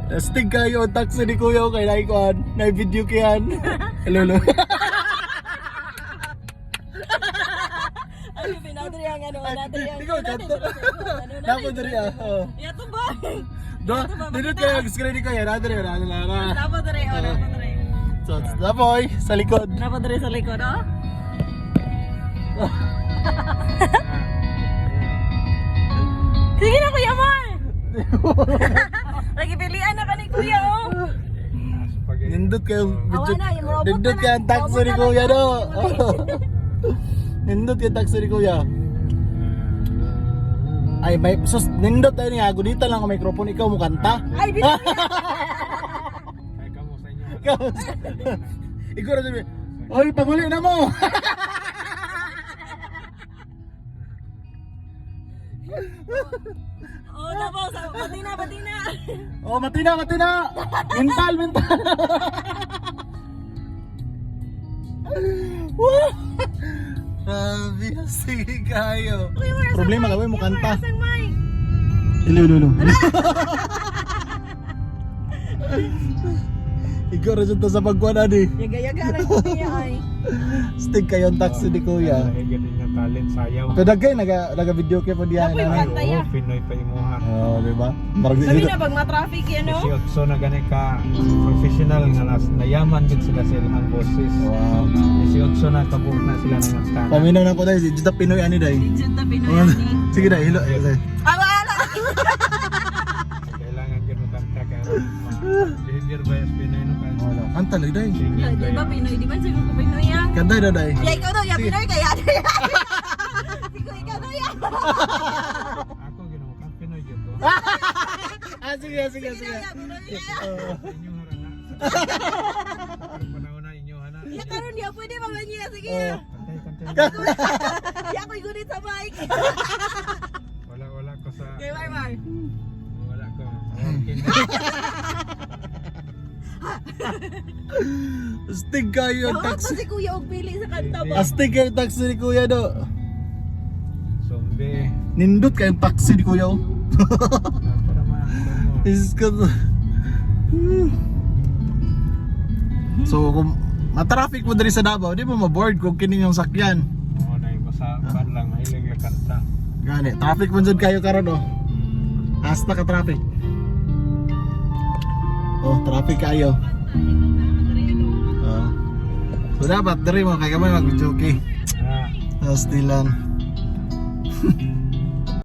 Astig kayo ang taxi ni Kuya kay naay kuan, naay video kiyan. Hello, hello. Ay, pinadri ang ano, nadri ang. Ikaw kanto. Napo diri ah. Oh. Yato ba? Do, dito kayo ang screen ni Kuya, nadri na na na. Napo diri, oh, napo diri. So, napoy sa likod. Napo diri sa likod, oh. Sige na, Kuya Mar. Lagi pilian na ka ni Kuya, oh. Nindot kayo Awa video. na, yung robot Nindot na kayo ang lang. taxi Robot ni na lang. Kuya do. Nindot kayo taxi ni Kuya. Ay, may sus nindot tayo niya. Gunitan lang ang microphone ikaw mo kanta. Ay, bilang. Ay, kamo sa inyo. Ikaw. Ikaw na sabi. Oy, panguli na mo. Oh, napo, pati na, pati na. Oh, matina, matina. Mental, mental. Wah! Grabe, sige kayo. Kuya Mar, asang Problema mic? ka, mo Kuya Mar, kanta. asang mic? Ilo, ilo, ilo. Ikaw ra dyan to sa pagkuhan, ani. Yaga-yaga lang ko niya ay. Stig kayo ang taxi ni Kuya. Ay, ganun nga talent sayaw. Pero dagay, naga video kayo po diyan. Napoy, Ani. kanta ya. Oo, Pinoy pa imuha. Oh, di ba? Marag Sabi dito. na pag ma-traffic yan, no? 18 na gani ka professional nga nas nayaman gid sila sa ilang boses. Wow. 18 na kabuok na sila ng kanta. Paminaw na ko dahil, dito Pinoy ani day. Diyan na Pinoy ani. Sige dai, hilo. Hilo. Ah, wala. Kailangan gid mo kanta kay behavior bias Pinoy no ka. Wala, kanta lang day. Singing Di ba kaya. Pinoy? Di ba siguro ko Pinoy ah? Kanta daw day. Ya ikaw daw, ya Pinoy kaya. Siguro ikaw daw ya. Ako ginoo ka Pinoy gyud ko. Ah, sige, sige, sige. Ya Pinoy kaya. Inyo harana. Karong panahon na inyo hana. Ya karon ya pwede ba niya sige. Oh. Kantay kantay. Ya ako'y gunit sa mic. Wala wala ko sa Okay, bye bye. wala ko. Okay. Astig kayo ang Ako pa taxi. si Kuya og pili sa kanta ba? Astig kayo ang taxi ni Kuya do. Zombie. Nindot kayo ang taxi ni Kuya. Oh. Para man. Is ko. So kung ma-traffic mo diri sa Davao, di mo ma-board kung kini yung sakyan. Oo na basta kan lang mahilig ka kanta. Gani, traffic mo jud kayo karon oh. Hasta ka traffic. Oh, traffic kayo. Oh. So dapat diri mo kay gamay mag-jockey. Ah. Asti lang.